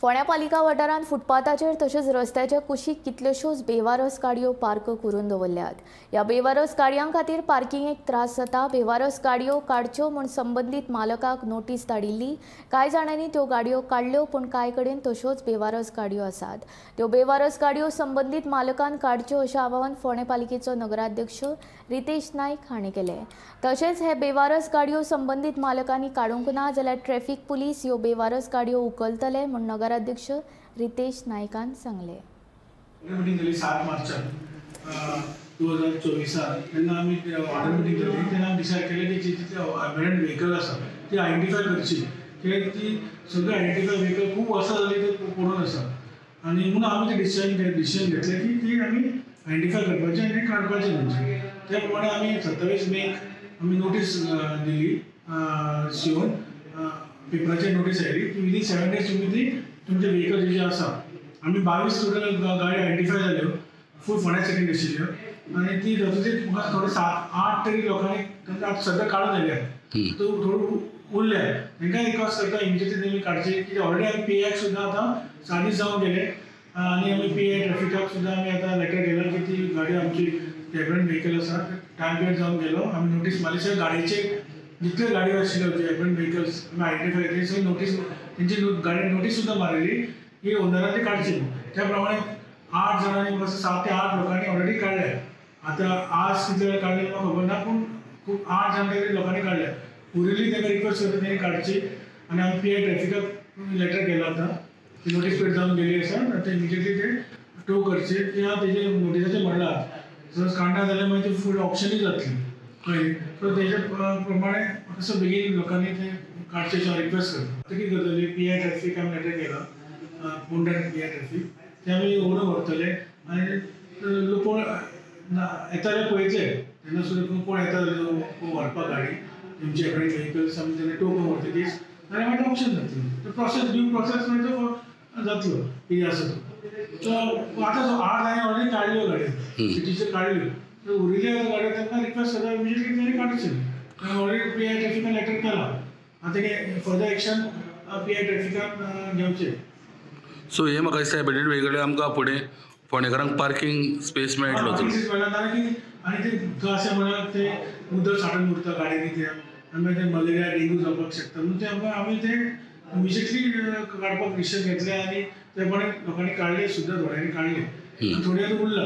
फोंड्या पालिका वाठारांत फुटपाथाचेर तशेंच रस्त्याच्या कुशीक कितल्योश्योच बेवारस गाडयो पार्क करून दवरल्यात। ह्या बेवारस गाडयां खातीर पार्किंगेक त्रास जाता। बेवारस गाडयो काडच्यो म्हूण संबंदीत मालकाक नोटीस धाडिल्ली। कांय जाणांनी त्यो गाडयो काडल्यो, पूण कांय कडेन तश्योच बेवारस गाडयो आसात। त्यो बेवारस गाडयो संबंदीत मालकान काडच्यो अशें आवाहन फोंडें पालिकेचो नगराध्यक्ष रितेश नायक हांणी केलें। तशेंच हे बेवारस गाडयो संबंदीत मालकांनी काडूंक ना जाल्यार ट्रॅफिक पुलीस ह्यो बेवारस गाडयो उखलतले म्हूण नगराध्यक्ष रितेश नायकान सांगले। मिटींग जाली 7 मार्चाक 2024 तेन्ना आमी ऑर्डर मिटींग जाली तेन्ना आमी डिसायड केलें की जितले एबेंडन्ड व्हेकल आसा ती आयडेंटिफाय करची, कित्याक ती सगळी आयडेंटिफाय व्हेकल खूब वर्सां जाली ते पडून आसा आनी म्हणून आमी ते डिसिजन घेतलें की ती आमी आयडेंटिफाय करपाची आनी काडपाची म्हणजे त्या प्रमाणे आमी 27 मेक आमी नोटीस दिली शिवून पेपराचेर नोटीस आयली की विदीन 7 डेज तुमी ती तुमचे व्हेकल जे आसा आमी 22 टोटल गाडी आयडेंटिफाय जाल्यो फूल फोंड्या सिटीन आशिल्ल्यो आनी ती तातूंतली म्हाका थोडे 7-8 तरी लोकांनी तांकां सद्या काडून आयल्या, तो थोडो उरल्या तांकां रिक्वेस्ट करता इमिजिएटली तेमी काडची कित्याक ऑलरेडी आमी पी आयक सुद्दां आतां 7 दीस जावन गेले आनी आमी पी I ट्रॅफिकाक सुद्दां आमी आतां लेटर केला की ती गाडी आमची एबेंडन्ड व्हेकल आसा टायम पिरियड जावन गेलो। आमी नोटीस मारली सगळे गाडयेचेर जितले गाडयो आशिल्ल्यो जे एबेंडन्ड व्हेकल्स आमी आयडेंटिफाय केली सगळी नोटीस तेंची गाडी नोटीस सुद्दां मारली की ओनरान ती काडची। त्या प्रमाणे 8 जाणांनी म्हाका 7 ते 8 लोकांनी ऑलरेडी काडल्या। आतां आज कितले जाण काडले म्हाका खबर ना, पूण खूब 8 जाण तरी लोकांनी काडल्या। उरिल्ली तांकां रिक्वेस्ट करता तेणी काडची आनी आमी पी I ट्रॅफिकाक लेटर केला आतां ती नोटीस पिरियड जावन गेली आसा आतां इमिजिएटली ते टो करचे किंवा तेजे नोटिसाचेर म्हणलां जर काडना जाल्यार मागीर ती फूल ऑप्शनूय जातली कळ्ळें। सो तेजे प्रमाणे असो बेगीन लोकांनी ते काडचे अशें हांव रिक्वेस्ट करता। आतां कितें करतली पी I traffic आमी लेटर केला पोंडा पी I traffic ते आमी ओडून व्हरतले आनी लोक कोण येता जाल्यार पळयतले तेन्ना सुद्दां कोण येता जाल्यार व्हरपाक गाडी तुमचे एबेंडन्ड व्हेकल्स आमी तेन्ना टो करून व्हरतकीच जाल्यार मागीर ऑप्शन जातलें, तो प्रोसेस ड्यू प्रोसेस मागीर तो जातलो कितें आसा तो। सो आतां 8 जाणांनी ऑलरेडी काडल्यो गाडयो सिटीच्यो काडल्यो, तर उरिल्ल्यो आतां गाडयो तांकां रिक्वेस्ट करता इमिजिएटली तेणी काडच्यो। ऑलरेडी पी I ट्रॅफिकान लेटर केला आतां कितें फर्दर एक्शन पी I ट्रॅफिकान घेवचें। सो हे म्हाका दिसता एबेंडन्ड व्हेकल आमकां फुडें फोंडेकारांक पार्किंग स्पेस मेळटलो। पार्किंग स्पेस मेळना नाल्यार कितें आनी ते थंय अशें म्हळ्यार ते उदक सांठून उरता गाडयांनी ते आनी मागीर ते मलेरिया डेंग्यू जावपाक शकता म्हणून ते आमकां आमी ते इमिजिएटली काडपाक डिसिजन घेतलें आनी ते प्रमाणे लोकांनी काडले सुद्दां, थोड्यांनी काडले थोडे आतां उरला।